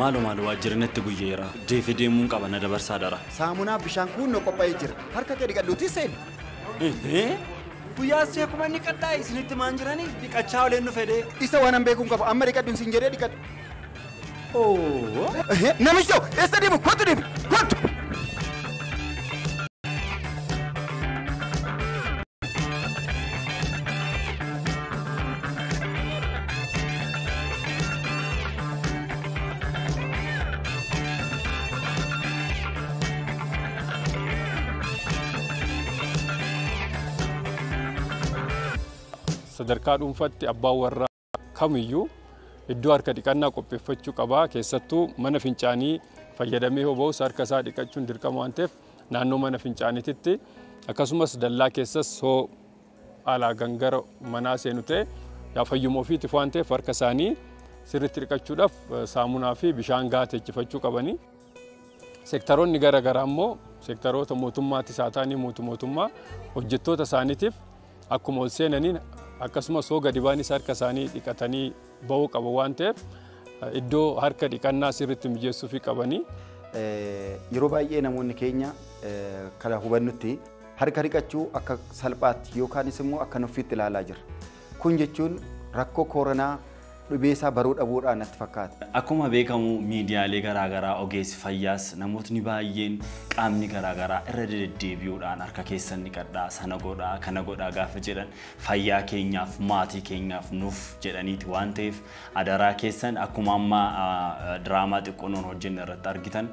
Maaloo maaloo waajjirinatti guyyeera. Deefee deemuun qaba na dabarsaa dara. Saamunaa bishaan kunnoo qophaa'ee jira. Harka kee dhiqadhuutii seeni. Guyyaa seekuma inni qadhaa isinitti maan jiranii dhiqachaa oleen nu fedhee. Isa waan an beekuun qabu amma dhiqadhuun siin jedhee dhiqadhu. Namichi eessa deemu kottu deemi kottu. Sadarkaa dhuunfaatti abbaan warraa kamiyyuu iddoo harka dhiqannaa qopheeffachuu qaba. Keessattuu mana fincaanii fayyadamee yoo ba'us harka isaa dhiqachuun dirqama waan ta'eef naannoo mana fincaaniitti akkasumas dallaa keessas hoo alaa gangara manaa seenu ta'e yaa fayyuma ofiitiif waan ta'eef harka isaanii sirriitti dhiqachuudhaaf saamunaa fi bishaan gahaa teechifachuu qabani. Seektaroonni garaagaraa immoo seektaroota mootummaattis haa ta'anii mootummaa hojjettoota isaaniitiif akkuma ol seenaniin akkasumas hoo gadi ba'anis harka isaanii dhiqatanii ba'uu qabu waan ta'eef iddoo harka dhiqannaa sirriitti mijeessuufii qabanii. Yeroo baay'ee namoonni keenya kana hubannutti harka dhiqachuu akka salphaatti yookaanis immoo akka nuffiitti ilaalaa jirra. Kun jechuun rakkoo koronaa dhibee isaa baruu dhabuudhaan natti fakkaata. Akkuma beekamu miidiyaalee garaagaraa ogeessi fayyaas namootni baay'een qaamni garaagaraa irra deddeebi'uudhaan harka keessan dhiqadhaa sana godhaa kana godhaa gaafa jedhan fayyaa keenyaaf maatii keenyaaf nuuf jedhaniiti waan ta'eef adaraa keessan akkuma amma diraamaa xiqqoo hojjenne irratti argitan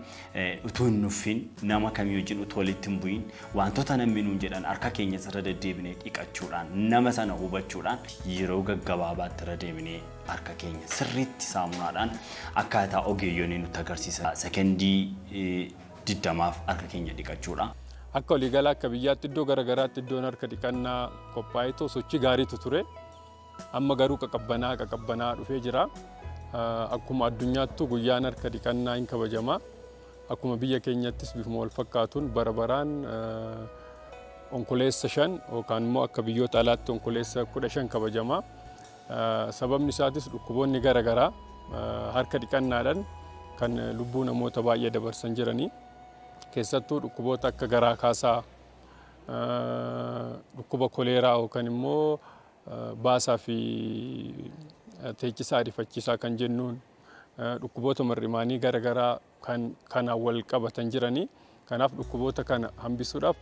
utuu hin nuffin nama kamii wajjin utuu walitti hin bu'in wantoota namni nuun jedhan harka keenya irra deddeebinee dhiqachuudhaan nama sana hubachuudhaan yeroo gaggabaabaatti irra deebinee harka keenya sirriitti saamunaadhaan akkaataa ogeeyyoonni nutti agarsiisan sekendii 20 harka keenya dhiqachuudha. Akka waliigalaa akka biyyaatti iddoo garaagaraatti iddoon harka dhiqannaa qophaa'eetoo sochii gaariitu ture. Amma garuu qaqabbanaa dhufee jira. Akkuma addunyaattu guyyaan harka dhiqannaa hin kabajama. Akkuma biyya keenyattis bifuma wal fakkaatuun bara baraan onkoleessa 5 yookaan immoo akka biyyoota alaatti onkoleessa 15 kabajama. Sababni isaatis dhukkuboonni garaagaraa harka dhiqannaadhaan kan lubbuu namoota baay'ee dabarsan jiranii keessattuu dhukkuboota akka garaa kaasaa, dhukkuba koleeraa yookaan immoo baasaa fi teechisaa ariifachiisaa kan jennuun dhukkuboota mar'imaanii garaagaraa kan kanaan wal qabatan jiranii. Kanaaf dhukkuboota kana hambisuudhaaf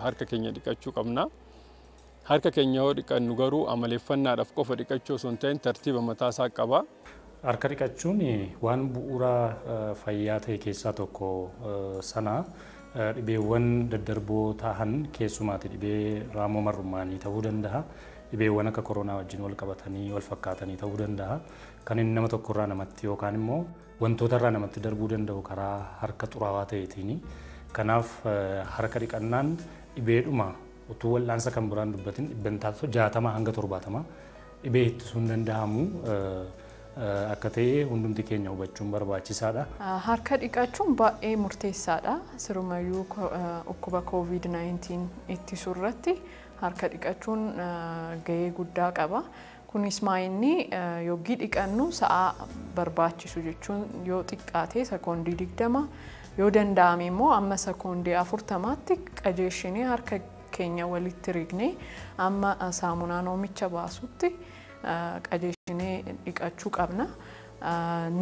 harka keenya dhiqachuu qabna. Harka keenya yoo dhiqannu garuu amaleeffannaadhaaf qofa dhiqachuu osoo hin ta'in tartiiba mataa isaa qaba. Harka dhiqachuun waan bu'uura fayyaa ta'e keessaa tokko sana dhibeewwan daddarboo ta'an keessumaati dhibee raammoo mar'ummaanii ta'uu danda'a. Dhibeewwan akka koronaa wajjin wal qabatanii wal fakkaatanii ta'uu danda'a. Kan inni nama tokkorraa namatti yookaan immoo wantoota irraa namatti darbuu danda'u karaa harka xuraawaa ta'eetiini. Kanaaf harka dhiqannaan dhibeedhuma utuu wal'aansa kan biraan dubbatin 60 hanga 70 dhibee ittisuun danda'amu akka ta'e hundumti keenya hubachuun barbaachisaadha. Harka dhiqachuun baay'ee murteessaadha. Sirumayyuu dhukkuba COVID-19 ittisuu irratti harka dhiqachuun gahee guddaa qaba. Kunis maayinni yoggii dhiqannu sa'a barbaachisu jechuun yoo xiqqaate sekoondii 20 yoo danda'ame immoo amma sekoondii 40tti qajeeshinee harka keenya walitti rignee amma saamunaan oomicha baasutti qajeeshinee dhiqachuu qabna.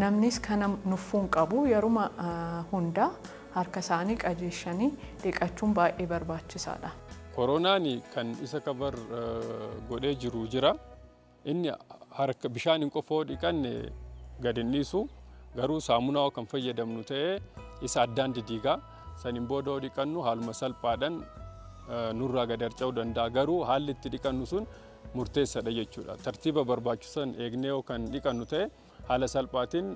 Namnis kana nuffuun qabu yeruma hundaa harka isaanii qajeeshanii dhiqachuun baay'ee barbaachisaadha. Koronaan kan isa kabar godhee jiru jira. Inni harka bishaan hin qofa dhiqanne gad hin dhiisu garuu saamunaa kan fayyadamnu ta'ee isa addaan didiigaa saniin booda dhiqannu haaluma salphaadhaan nurraa gad harca'uu danda'a. Garuu haalli itti dhiqannu sun murteessaadha jechuudha. Tartiiba barbaachisan eegnee kan dhiqannu ta'e haala salphaatiin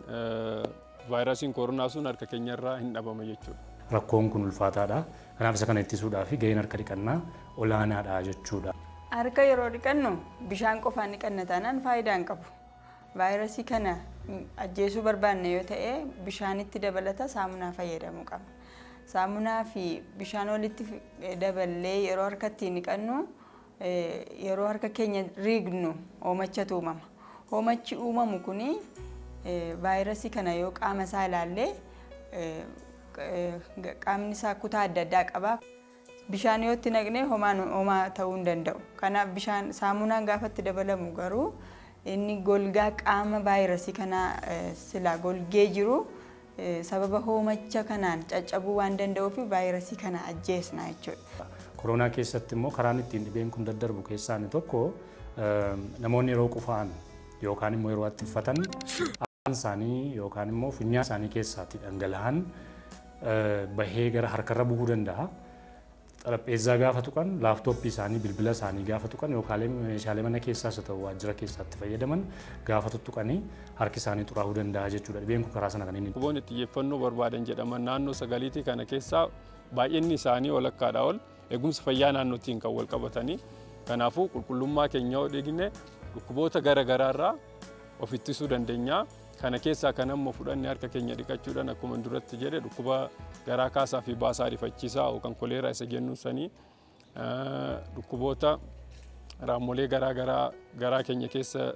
vaayirasiin koronaa sun harka keenyarraa hin dhabama jechuudha. Rakkoon kun ulfaataadha. Kanaaf isa kana ittisuudhaaf gaheen harka dhiqannaa olaanaadha jechuudha. Harka yeroo dhiqannu bishaan qofaan dhiqanna taanaan faayidaa hin qabu. Vaayirasii kana ajjeesuu barbaanne yoo ta'e bishaanitti dabalata saamunaa fayyadamuu qabna. Saamunaa fi bishaan walitti daballee yeroo harka ittiin dhiqannu yeroo harka keenya riignu hoomachatu uumama. Hoomachi uumamu kuni Vaayirasii kana yoo qaama isaa ilaalle, qaamni isaa kutaa adda addaa qaba. Bishaan yoo itti naqne homaa ta'uu hin danda'u. Kanaaf bishaan saamunaan gaafa itti dabalamu garuu inni golgaa qaama vaayirasii kanaa silaa golgee jiru sababa hoomacha kanaan caccabuu waan danda'uuf vaayirasii kana ajjeesna jechuudha. Koronaa keessatti immoo karaan ittiin dhibeen kun daddarbu keessaa inni tokko namoonni yeroo qufa'an yookaan immoo yeroo attiffatan afaan isaanii yookaan immoo funyaan isaanii keessaatti dhangala'aan bahee gara harkarra bu'uu danda'a. Xarapheezzaa gaafa tuqan, laaptooppii isaanii, bilbila isaanii gaafa tuqan yookaan meeshaalee mana keessaas haa ta'u waajjira keessaatti fayyadaman gaafa tuttuqanii harki isaanii xuraa'uu danda'a jechuudha. Dhibeen kun karaa sana kan inni. Dhukkuboonni xiyyeeffannoo barbaadan jedhaman naannoo sagaliitii kana keessaa baay'inni isaanii walakkaadhaa ol eegumsa fayyaa naannootiin kan wal qabatanii. Kanaafuu qulqullummaa keenya yoo eegne dhukkuboota gara garaarraa of ittisuu dandeenya. Kana keessaa kan ammoo fudhannee harka keenya dhiqachuudhaan akkuma duratti jedhe dhukkuba garaa kaasaa fi baasaa ariifachiisaa yookaan koleeraa isa jennuun sanii, dhukkuboota raammolee garaa garaa garaa keenya keessa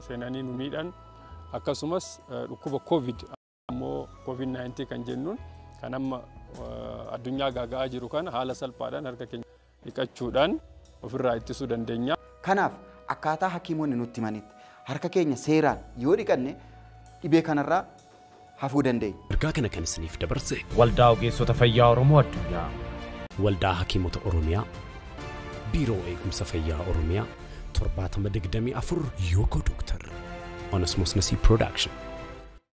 seenanii nu miidhan, akkasumas dhukkuba COVID ammoo COVID-19 kan jennuun kan amma addunyaa gaaga'aa jiru kana haala salphaadhaan harka keenya dhiqachuudhaan ofirraa ittisuu dandeenya. Kanaaf akkaataa hakiimonni nutti himanitti harka keenya seeraan yoo dhiqanne dhibee kanarraa hafuu dandeenya. Ergaa kana kan isiniif dabarse Waldaa Ogeessota Fayyaa Oromoo Addunyaa, Waldaa Hakiimota Oromiyaa, Biiroo Eegumsa Fayyaa Oromiyaa, 7024 Yooko Dooktar, Onesmos Nasii Production.